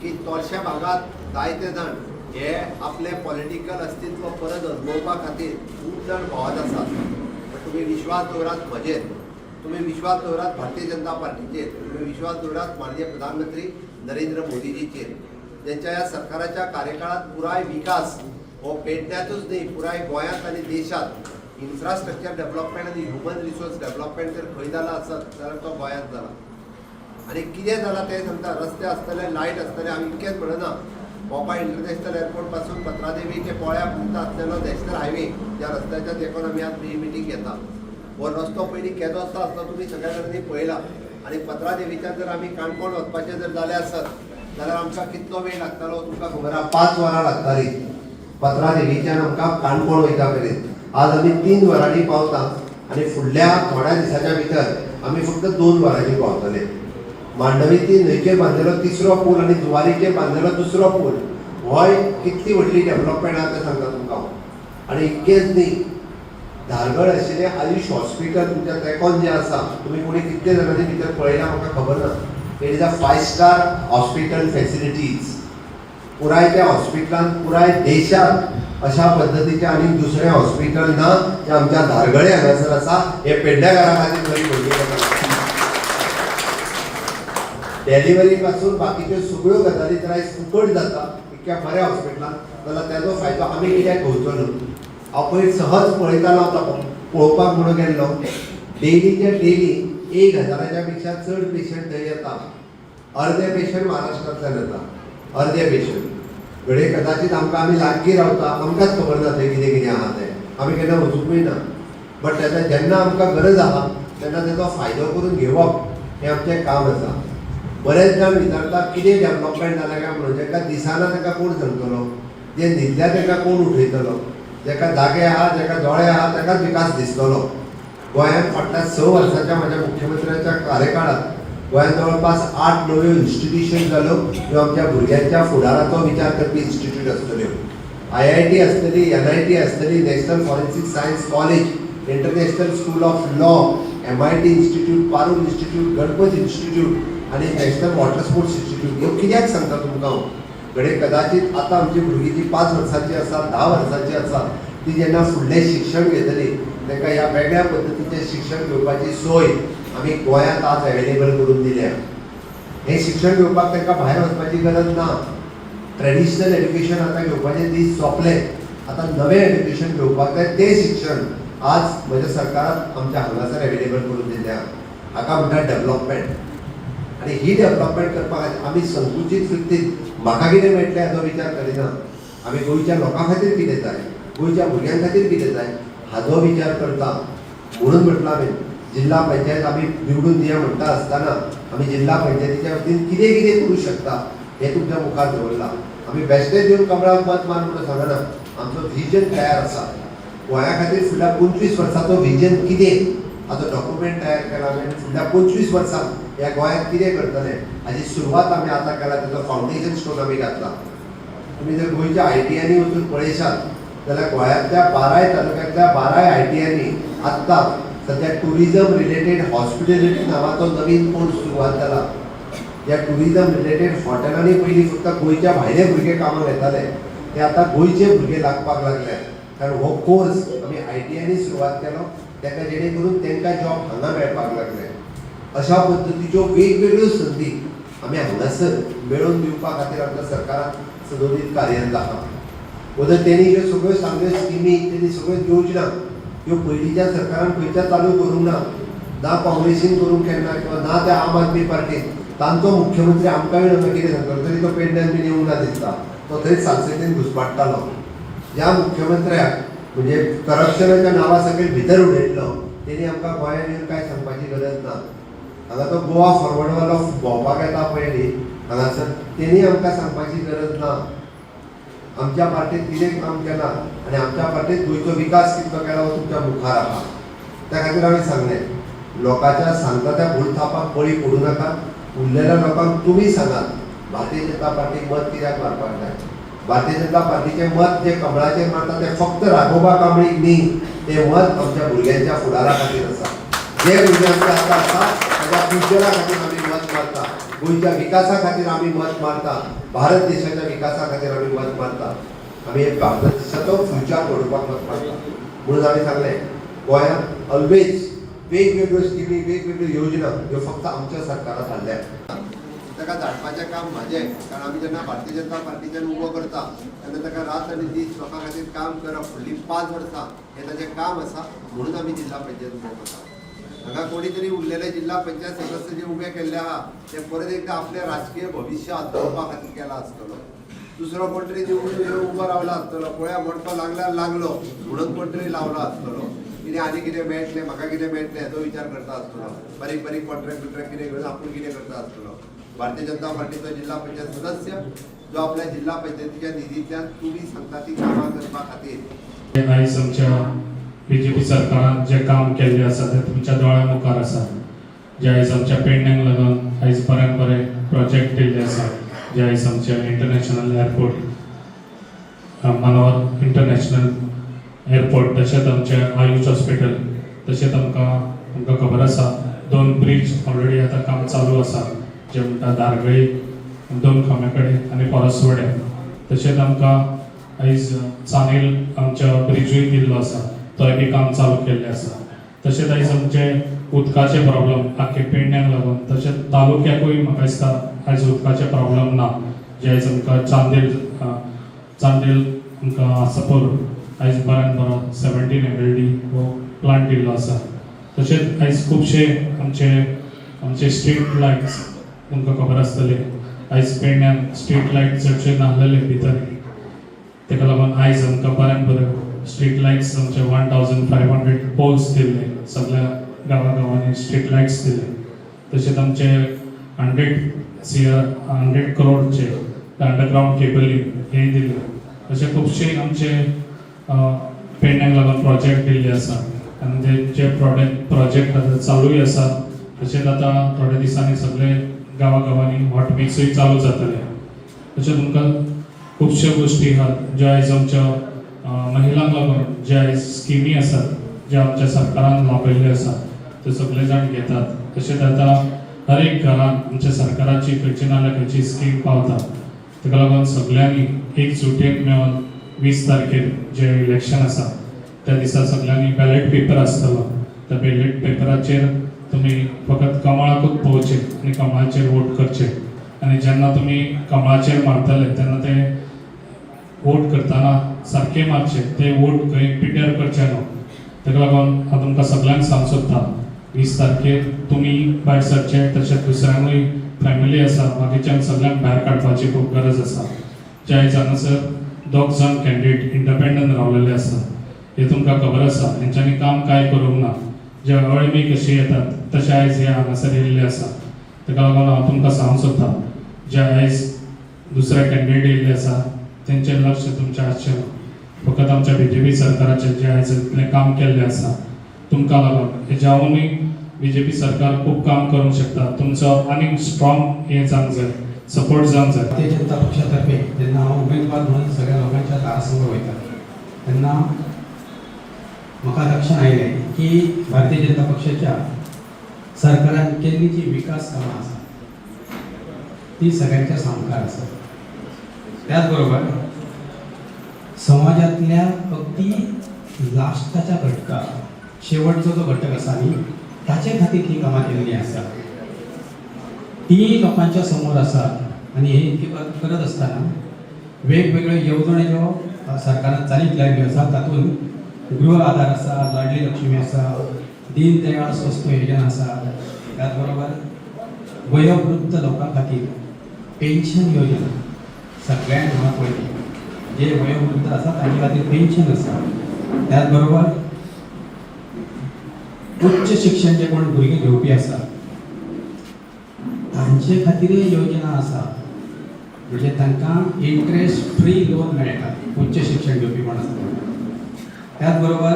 की तोरश्या भागांत जायते जाण हे आपलें पॉलिटिकल अस्तित्व परत अजमोवपा खातीर खूब जाण भोंवत आसात. पण तुमी विश्वास दवरात म्हजेर, तुमी विश्वास दवरात भारतीय जनता पार्टीचेर, तुमी विश्वास दवरात माननीय प्रधानमंत्री नरेंद्र मोदीजीचेर, ज्यांच्या ह्या सरकाराच्या कार्यकाळात पुराय विकास हो पेडण्यातूच न्ही, पुराय गोंयांत आनी देशात इन्फ्रास्ट्रक्चर डेव्हलपमेंट आनी ह्युमन रिसोर्स डेव्हलपमेंट जर खंय जाला आसत जाल्यार तो गोंयांत जाला. आनी कितें जालां तें सांगता. रस्ते आसतले, लायट आसतले, हांव इतकेंच म्हणना. मोपा इंटरनॅशनल एअरपोर्ट पासून पत्रादेवी ते पोळ्या पर्यंत आसलेलो नॅशनल हायवे, ज्या रस्त्याच्या देखून आमी आज ही मिटींग घेता, हो रस्तो पयलीं केदोसो आसलो तुमी सगळ्या जाणांनी पळयला. आनी पत्रादेवीच्यान जर आमी काणकोण वचपाचें जर जालें आसत जाल्यार आमकां कितलो वेळ लागतालो तुमकां खबर आहा. 5 वरां लागतालीं पत्रादेवीच्यान आमकां काणकोण वयता मेरेन. आज आमी 3 वरांनी पावता आनी फुडल्या थोड्या दिसाच्या भितर आमी फक्त 2 वरांनी पावतले. मांडवी ती न्हंयचेर बांदलेलो तिसरो पूल आनी जुवारीचेर बांदलेलो दुसरो पूल होय कितली व्हडली डेव्हलपमेंट आहा तें सांगता तुमकां हांव. आनी इतकेंच न्ही, धारगळ आशिल्लें आयुश हॉस्पिटल तुमच्या तेंकोन जें आसा, तुमी कोणी कितले जाणांनी भितर पळयलां म्हाका खबर ना. It is a five star hospital facilities. पुराय त्या हॉस्पिटलान पुराय देशात अशा पद्दतीचें आनी दुसरें हॉस्पिटल ना, जें आमच्या धारगळे हांगासर आसा. हे पेडण्याकारां खातीर बरी व्हडली गजाल. डिलिव्हरी पासून बाकीच्यो सगळ्यो गजाली तर आयज फुकट जाता इतक्या बऱ्या हॉस्पिटलान, जाल्यार तेजो फायदो आमी कित्याक घेवचो न्हू? हांव पयर सहज पळयतालो, आतां पळोवपाक म्हणून गेल्लो, डेलीच्या डेली 1000च्या पेक्षा चड पेशंट थंय येता. अर्दे पेशंट महाराष्ट्रांतल्यान येता, अर्दे पेशंट घडये कदाचित आमकां, आमी लागीं रावता, आमकांच खबर ना थंय कितें कितें आहा तें. आमी केन्ना वचुंकूय ना. बट तेजा जेन्ना आमकां गरज आहा तेन्ना तेजो फायदो करून घेवप हें आमचें काम आसा. बरेच जाण विचारता कितें डेव्हलपमेंट जालें काय म्हणून. जांकां दिसना तांकां कोण सांगतलो? जे न्हिदल्या तांकां कोण उठयतलो? जाका जागे आहा, जाका दोळे आहा, ताकाच विकास दिसतलो. गोंयांत फाटल्या 6 वर्साच्या म्हज्या मुख्यमंत्र्याच्या कार्यकाळात गोंयांत जवळपास आठ नव्यो इन्स्टिट्युशन जाल्यो, ज्यो आमच्या भुरग्यांच्या फुडाराचो विचार करपी इन्स्टिट्यूट आसतल्यो. आयआयटी आसतली, एनआयटी आसतली, national forensic science college, international school of law, MIT institute, Parul institute, Ganpat institute आनी नॅशनल वॉटर स्पोर्ट्स इन्स्टिट्यूट. ह्यो कित्याक सांगता तुमकां हांव? घडये कदाचित आतां आमची भुरगीं जी 5 वर्सांची आसा, 10 वर्सांची आसा, ती जेन्ना फुडलें शिक्षण घेतली, तांकां ह्या वेगळ्या पद्दतीचें शिक्षण घेवपाची सोय आमी गोंयांत आज अवेलेबल करून दिल्या. हें शिक्षण घेवपाक तांकां भायर वचपाची गरज ना. ट्रेडिशनल एड्युकेशन आतां घेवपाचे दीस सोंपले. आतां नवें एड्युकेशन घेवपाक जाय, तें शिक्षण आज म्हज्या सरकारान आमच्या हांगासर अवेलेबल करून दिल्लें आहा. हाका म्हणटात डेव्हलपमेंट. आनी ही डेव्हलपमेंट करपा खातीर आमी संकुचीत वृत्तीन म्हाका कितें मेळटलें हाचो विचार करिना. आमी गोंयच्या लोकां खातीर कितें जाय, गोंयच्या भुरग्यां खातीर कितें जाय हाजो विचार करता. म्हणून म्हटलां, हांवें जिल्हा पंचायत आमी निवडून दिया म्हणटा आसतना आमी जिल्हा पंचायतीच्या वतीन कितें कितें करूं शकता हें तुमच्या मुखार दवरलां. आमी बेश्टेच येवन कमळाक मत मार म्हणून सांगना. आमचो विजन तयार आसा. गोंया खातीर फुडल्या 25 वर्साचो विजन कितें हाचो डॉक्युमेंट तयार केला आमी आनी फुडल्या 25 वर्सां ह्या गोंयांत कितें करतले हाची सुरवात आमी आतां केला. तेजो फावंडेशन स्टोन आमी घातला. तुमी जर गोंयच्या आयटीआयनी वचून पळयशात जाल्यार गोंयांतल्या बाराय तालुक्यांतल्या बाराय आयटीआयनी आत्तां सद्या टुरिझम रिलेटेड हॉस्पिटेलिटी नांवाचो नवीन कोर्स सुरवात जाला. ह्या टुरिझम रिलेटेड हॉटेलांनी पयलीं फक्त गोंयच्या भायले भुरगे कामाक येताले, ते आतां गोंयचे भुरगे लागपाक लागले, कारण हो कोर्स आमी आयटीआयनी सुरवात केलो ताका, जेणे करून तांकां जॉब हांगा मेळपाक लागले. अशा पद्दतीच्यो वेगवेगळ्यो संदी आमी हांगासर मेळोवन दिवपा खातीर आमच्या सरकारान सदोदीत कार्यरत आहा. वदर तेणी ज्यो सगळ्यो सांगल्यो स्किमी, तेणी सगळ्यो योजना ह्यो पयलींच्या सरकारान खंयच्या चालू करूंक ना, ना काँग्रेसीन करूंक केन्ना किंवा ना त्या आम आदमी पार्टीन. तांचो मुख्यमंत्री आमकां बीन हांगा कितें सांगतलो? तरी तो पेडण्यान बीन येवंक ना दिसता, तो थंयच सालसेतीन घुसपाट्टालो. ज्या मुख्यमंत्र्याक म्हणजे करप्शनाच्या नांवा सकयल भितर उडयल्लो, तेणी आमकां गोंयांत येवन कांय सांगपाची गरज ना. हांगा तो गोवा फॉरवर्डवालो भोंवपाक येता पळय न्ही हांगासर, तेणी आमकां सांगपाची गरज ना आमच्या पार्टीन कितें काम केलां आनी आमच्या पार्टीन गोंयचो विकास कितलो केला हो तुमच्या मुखार आहा. त्या खातीर हांवें सांगलें, लोकांच्या सांगता त्या भूलथापाक बळी पडूं नाका. उरलेल्या लोकांक तुमी सांगात भारतीय जनता पार्टीक मत कित्याक मारपाक जाय. भारतीय जनता पार्टीचें मत जे कमळाचेर मारता तें फक्त राघोबा कांबळीक न्ही, तें मत आमच्या भुरग्यांच्या फुडारा खातीर आसा. जे भुरगे आमचे आतां आसा ताच्या फ्युचरा खातीर आमी मत मत मारता. गोंयच्या विकासा खातीर आमी मत मारता. भारत देशाच्या विकासा खातीर आमी मत मारता. आमी भारत देशाचो फ्युचर घडोवपाक मत मारता. म्हणून हांवें सांगलें, गोंयांत ऑलवेज वेगवेगळ्यो स्किमी, वेगवेगळ्यो योजना ह्यो फक्त आमच्या सरकारान हाडल्या. ताका धाडपाचें काम म्हाजें, कारण आमी जेन्ना भारतीय जनता पार्टीच्यान उबो करता तेन्ना ताका रात आनी दीस लोकां खातीर काम करप फुडलीं 5 वर्सां हें ताचें काम आसा, म्हणून आमी जिल्हा पंचायत उबो करता. हांगा कोणी तरी उरलेले जिल्हा पंचायत सदस्य जे उबे केल्ले आहा ते परत एकदां आपलें राजकीय भविश्य हातोवपा खातीर केला आसतलो. दुसरो कोण तरी निवडून येवन उबो रावला आसतलो, पळया मडको लागल्यार लागलो म्हणून कोण तरी लावला आसतलो. कितें आनी कितें मेळटलें, म्हाका कितें मेळटलें हेचो विचार करता आसतलो. बारीक बारीक कॉन्ट्रॅक्ट बिंट्रॅक्ट कितें घेवन आपूण कितें करता आसतलो. भारतीय जनता पार्टीचो जिल्हा पंचायत सदस्य जो आपल्या जिल्हा पंचायतीच्या निधींतल्यान तुमी सांगता ती कामां करपा खातीर. आयज आमच्या बीजेपी सरकारान जें काम केल्लें आसा तें तुमच्या दोळ्या मुखार आसा. जे आयज आमच्या पेडण्यांक लागून आयज बऱ्यान बरे प्रोजेक्ट दिल्ले आसा, जे आयज आमचे international airport, Manohar international airport, तशेंच आमचें आयुष हॉस्पिटल, तशेंच आमकां तुमकां खबर आसा, दोन ब्रिज ऑलरेडी आतां काम चालू आसा, जे म्हणटा धारगळी दोन खांब्या कडेन आनी परसवड्या. तशेंच आमकां आयज चानेल आमच्या ब्रिजूय दिल्लो आसा, तोय बी काम चालू केल्लें आसा. तशेंच आयज आमचे उदकाचे प्रॉब्लम आख्खे पेडण्याक लागून, तशेंच तालुक्याकूय म्हाका दिसता आयज उदकाचे प्रॉब्लम ना. जे आयज आमकां चांदेल, चांदेल आमकां आसापूर आयज बऱ्यान बरो 17 एमएलडी हो प्लांट दिल्लो आसा. तशेंच आयज खुबशे आमचे आमचे स्ट्रीट लायट्स तुमकां खबर आसतले, आयज पेडण्यान स्ट्रीट लायट चडशे नासलेले भितर. ताका लागून आयज आमकां बऱ्यान बरें स्ट्रीट लायट्स आमचे 1500 पोल्स दिल्ले, सगळ्या गांवा गांवांनी स्ट्रीट लायट्स दिले. तशेंच आमचे 100 सीआर, 100 करोडचे अंडरग्रावंड केबलिंग हे दिले. अशे खुबशे आमचे पेडण्याक लागून प्रोजेक्ट दिल्ले आसा आनी ते जे प्रोजेक्ट आतां चालूय आसा. तशेंच आतां थोड्या दिसांनी सगळे गांवा गांवांनी हॉट मिक्सूय चालू जातले. तशें तुमकां खुबश्यो गोश्टी आहात ज्यो आयज आमच्या महिलांक लागून जे आयज स्किमी आसात, ज्यो आमच्या सरकारान लाभयल्ल्यो आसात, त्यो सगळे जाण घेतात. तशेंच आतां हर एक घरान आमच्या सरकाराची खंयची ना जाल्यार खंयची स्कीम पावता. ताका लागून सगळ्यांनी एकजुटीन मेळून 20 तारखेर जें इलेक्शन आसा त्या दिसा सगळ्यांनी बॅलेट पेपर आसतलो, त्या बॅलेट पेपराचेर तुमी फकत कमळाकूच पळोवचें आनी कमळाचेर वोट करचें. आनी जेन्ना तुमी कमळाचेर मारतले तेन्ना ते वोट करतना सारकें मारचें, ते वोट खंय पिड्ड्यार करचे न्हू. ताका लागून हांव तुमकां सगळ्यांक सांगूंक सोदता, 20 तारखेर तुमी भायर सरचे, तशेंच दुसऱ्यांकूय, फॅमिली आसा बाकीच्यांक सगळ्यांक भायर काडपाची खूब गरज आसा. जे आयज हांगासर दोग जाण कॅन्डिडेट इंडिपेंडंट रावलेले आसा, हे तुमकां खबर आसा, हेंच्यांनी काम कांय करूंक ना. जे अळमी कशी येतात तशे आयज हे हांगासर येयल्ले आसा. ताका लागून हांव तुमकां सांगूंक सोदता, जे आयज दुसरे कॅन्डिडेट येयल्ले आसा तेंचें लक्ष तुमचें आसचें ना. फकत आमच्या बीजेपी सरकाराचें जें आयज इतलें काम केल्लें आसा तुमकां लागून, हेज्यावनूय बीजेपी सरकार खूब काम करूंक शकता. तुमचो आनीक स्ट्रॉंग हें जावंक जाय, सपोर्ट जावंक जाय. भारतीय जनता पक्षातर्फे जेन्ना हांव उमेदवार म्हणून सगळ्या लोकांच्या दारासमोर वयता तेन्ना म्हाका लक्षात आयलें की भारतीय जनता पक्षाच्या सरकारान केल्ली जी विकास कामां आसा ती सगळ्यांच्या सामकार आसा. त्याच बरोबर समाजातल्या अगदी लास्टाच्या घटका, शेवटचो जो घटक आसा न्ही, ताचे खातीर ही कामां केल्लीं आसा, ती लोकांच्या समोर आसा. आनी हे इतकें करत आसतना वेगवेगळ्यो येवजण्यो ज्यो सरकारान चालीक लायिल्ल्यो आसा, तातूंत गृह आधार आसा, लाडली लक्ष्मी आसा, दीनदयाळ स्वस्थ योजना आसा, त्याच बरोबर वयोवृद्ध लोकां खातीर पेन्शन योजना, सगळ्यांत म्हत्वाची, जे वयोवृद्ध आसा तांचे खातीर पेन्शन आसा. त्याच बरोबर उच्च शिक्षण जे कोण भुरगे घेवपी आसा तांचे खातीरय योजना आसा, म्हणजे तांकां इंट्रस्ट फ्री लोन मेळटा उच्च शिक्षण घेवपी कोण आसा. त्याच बरोबर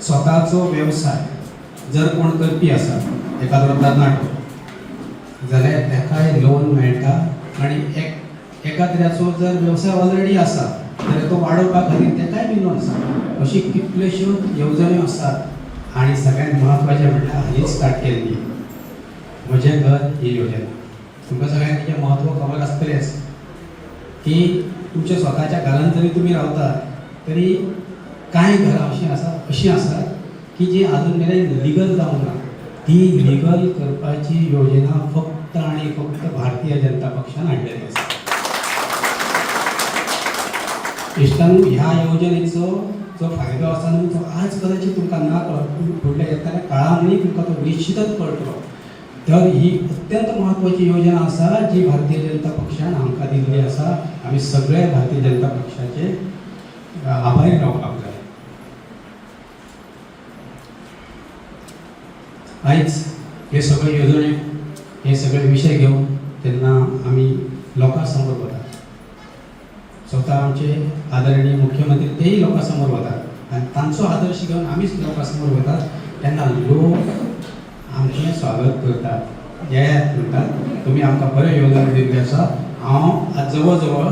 स्वताचो वेवसाय जर कोण करपी आसा, एखादो तरणाटो जाल्यार ताकाय लोन मेळटा. आनी एक एकाद्र्याचो जर वेवसाय ऑलरेडी आसा जाल्यार तो वाडोवपा खातीर ताकाय बी लोन आसा. अशी कितल्योश्यो येवजण्यो आसात. आनी सगळ्यांत म्हत्वाचें म्हटल्यार हालींच स्टार्ट केल्ली म्हजें घर ही योजना. तुमकां सगळ्यांक तेजें म्हत्व खबर आसतलेंच की तुमच्या स्वताच्या घरान जरी तुमी रावतात तरी कांय घरां अशीं आसात की जी आजून मेरेन लिगल जावंक ना. ती लिगल करपाची योजना फक्त आनी फक्त भारतीय जनता पक्षान हाडलेली आसा. इश्टांनो, ह्या येवजणेचो जो फायदो आसा न्हू तो आज कदाचित तुमकां ना कळत, पूण फुडल्या येतल्या काळानूय तुमकां तो निश्चितच कळटलो. तर ही अत्यंत म्हत्वाची योजना आसा जी भारतीय जनता पक्षान आमकां दिल्ली आसा. आमी सगळे भारतीय जनता पक्षाचे आभारी रावपाक जाय. आयज हे सगळे येवजणे, हे सगळे विशय घेवन जेन्ना आमी लोकां समोर वतात, स्वता आमचे आदरणीय मुख्यमंत्री तेय लोकां समोर वतात आनी तांचो आदर्श घेवन आमीच लोकां समोर वतात तेन्ना लोक आमचें स्वागत करतात, येयात म्हणटात, तुमी आमकां बरें योगदान दिल्लें आसा. हांव आज जवळ जवळ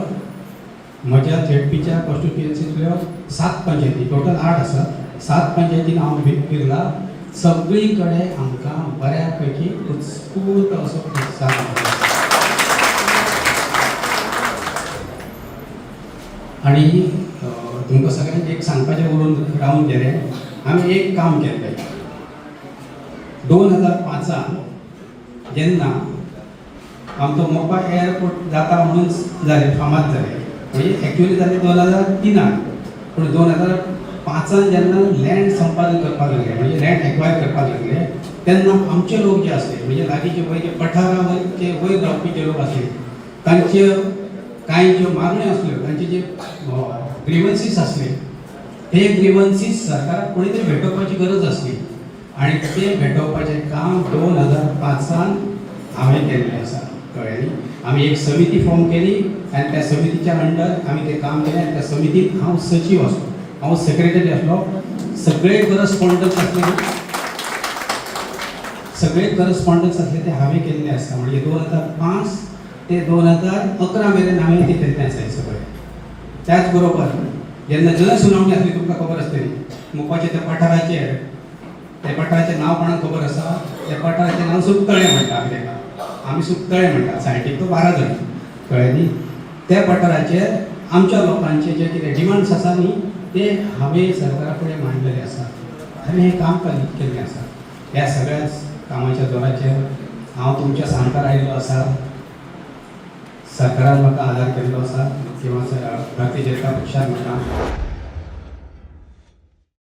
म्हज्या झेडपीच्या कॉन्स्टिट्युएन्सींतल्यो 7 पंचायती, टोटल 8 आसा, 7 पंचायतीन हांव फिरला. सगळी कडेन आमकां बऱ्या पैकी उत्स्फूर्त असो प्रतिसाद मेळ्ळो. आनी तुमकां सगळ्यांक एक सांगपाचें उरून रावून गेलें. आमी एक काम केल्लें 2005 जेन्ना आमचो मोपा एअरपोर्ट जाता म्हणून जालें, फामाद जालें, म्हणजे एक्चुअली जालें 2003, पूण 2005 जेन्ना लँड संपादन करपाक लागले, म्हणजे लँड एक्वायर करपाक लागले, तेन्ना आमचे लोक जे आसले, म्हणजे लागींचे वयर जे पठारा वयर वयर रावपी जे लोक आसले, तांचे कांय ज्यो मागण्यो आसल्यो, तांचे जे ग्रिवन्सीस आसले, ते ग्रिवन्सीस सरकाराक कोणी तरी भेटोवपाची गरज आसली आनी ते भेटोवपाचें काम 2005 हांवें केल्लें आसा. कळ्ळें न्ही? आमी एक समिती फॉर्म केली आनी त्या समितीच्या अंडर आमी तें काम केलें आनी त्या समितीत हांव सचीव आसलो, हांव सेक्रेटरी आसलो. सगळे करस्पॉन्डन्स आसले, सगळे करस्पॉन्डन्स आसले ते हांवें केल्ले आसा. म्हणजे 2005 ते 2011 मेरेन हांवें ते केल्लें आसा हें सगळें. त्याच बरोबर जेन्ना जनसुनावणी आसली, तुमकां खबर आसतली, मोपाच्या त्या पठाराचेर, त्या पठाराचें नांव कोणाक खबर आसा? त्या पठाराचें नांव सुकतळें म्हणटा आमी ताका, आमी सुकतळें म्हणटा. सायटीक तो 12 जाण, कळ्ळें न्ही? त्या पठाराचेर आमच्या लोकांचे जे कितें डिमांड्स आसा न्ही ते हांवें सरकारा फुडें मांडलेले आसा. हांवें हें काम केल्लें आसा. ह्या सगळ्याच कामाच्या जोराचेर हांव तुमच्या सामकार आयिल्लो आसा. सरकारान म्हाका आदार केल्लो आसा किंवा भारतीय जनता पक्षान म्हाका